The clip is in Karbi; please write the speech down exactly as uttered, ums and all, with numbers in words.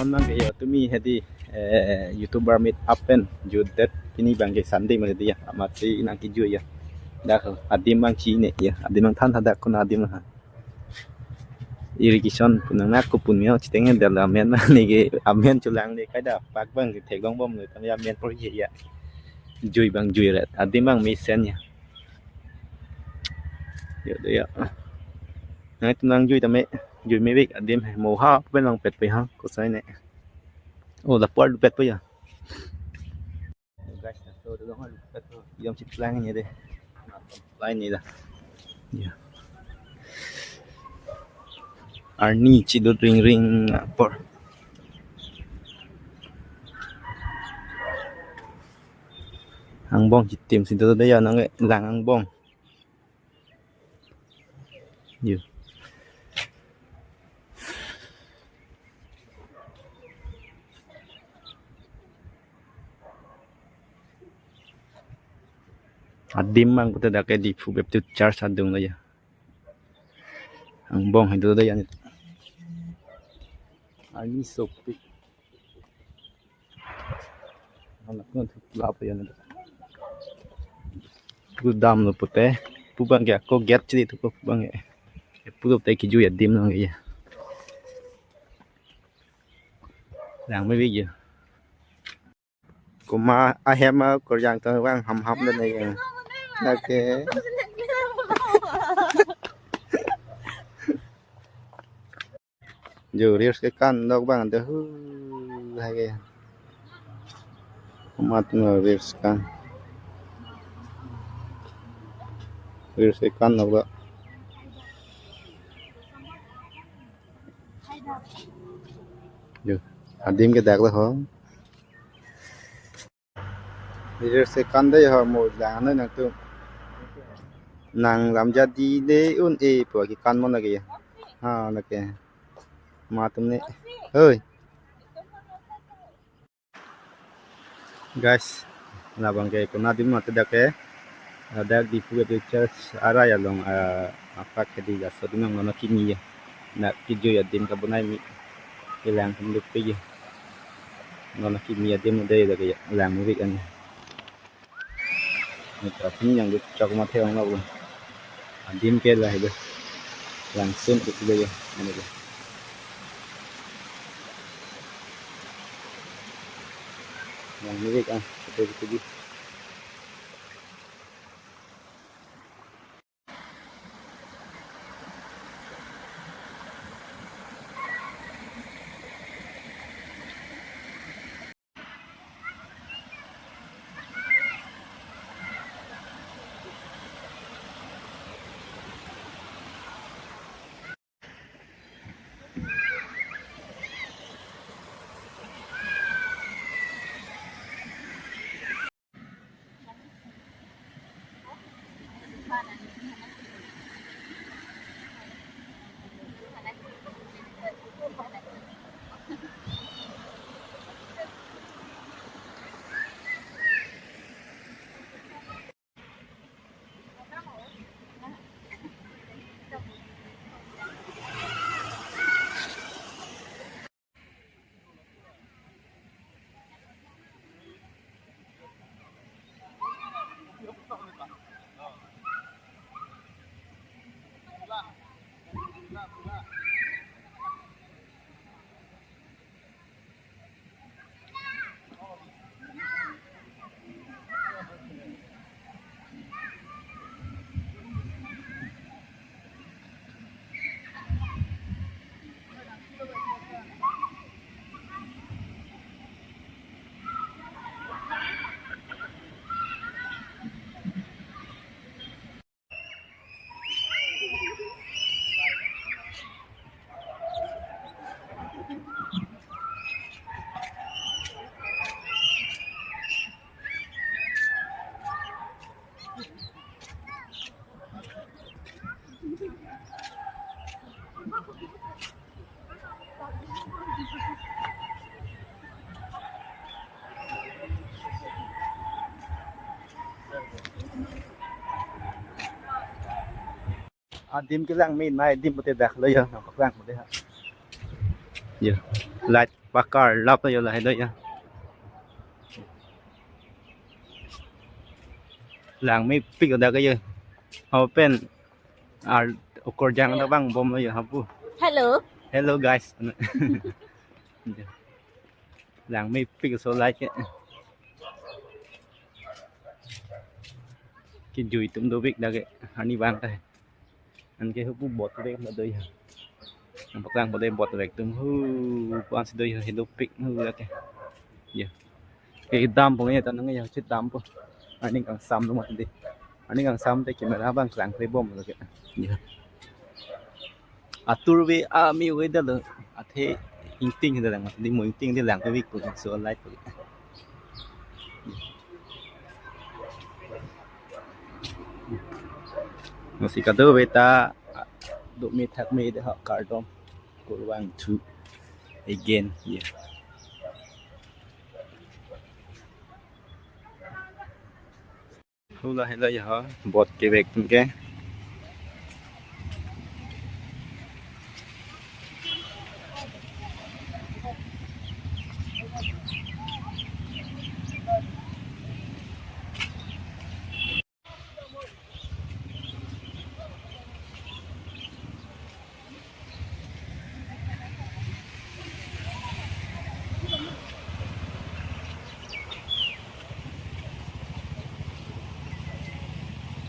Nang ke ya tumi hedi, eh, YouTuber meet up pen judet pini abang ke Sunday ma hedi ya, amatsi nangkejui ya. Dak adim abang chini ya, adim abang than hadak kuna adim ha. Irrigation pu nang nak kupun meo chiteng dal amen ne ke amen chulang ne kaida pak abang ke theklong bomlo tame amen por ye ya. Jui abang jui ret, adim abang mesen ya. Yo de ya. Nangtum nangjui tame, jui mevek adim he, mo ha pen langpet pe ha, kosai ne. Oh, lapor lupet pe ya. Guys, so de long lupet pe. Yom chit lang ne de. Lain ne da. Ya. Arni chidut ring ring apor. Angbong chitim si do de ya nang lang angbong. Yo. Adim abang pute dak ke Diphu Baptist Church adung lo ya. Angbong hai do de ya ni. Arni sopik. Anak pun lap ya ni. Pu dam lo pute. Pu abang ke ako gate chili tu pu abang ke. Pu lo pute kejui adim lo ya. Lang mevek ya. Kuma ahem akorjang tong abang ham ham dan ya. Lake. Jo reels kekan dok abang de hu lake. Kuma atum reels kan. Reels kekan dok lo. Yo, adim ke dak lo ho. Leader se kan de ho mo lang noi nangtum. Nang lam jadi de un-e pu kekan mo lake ya. Ha lake. Amat atum ne. Hoi. Guys, labang ke kuna adim mate dak ke. Dak Diphu Baptist Church arai along, ah, apak hedi laso adim nang nono kimi ya. Dak kejui adim kabonai mi. Kelang atum duk pe ya. Nono kimi adim de dak ke ya. Lang mevek an. Ni traffic yang duk chok mate ong lo. Adim ke lahai do. Langsung ke sida ya. Mane do. Lang mevek ah. Betul betul di. Adim kelang min mai adim pute dak lo ya, nangkok lang pute ha. Ya. Light pakar lap yo lahai do ya. Langmepik dak yo. Hapu pen ar okorjang ta vangbomlo yo hapu. Hello. Hello guys. Langmepik so light ke. Kejui atum dopik dak ke. Arnivang ta. Anke hapu boat vek ma do ya. Nangpaklang pade boat vek atum hapu ansi do ya, he dopik hapu dak ke. Ya. Kedam pon ya, tanang ya, chit dampo. Arni kangsam lo mati de. Arni kangsam te camera abang klangklebomlo ke. Ya. Atur ave, a me ave dalo. Athe ingting dalo mati de, mo ingting de langpepik ko so light ko. Lasi kadokave ta dome thakme de ha kardom. Kurvangthu again ya. Hula hela ya ha, boat kevek atum ke.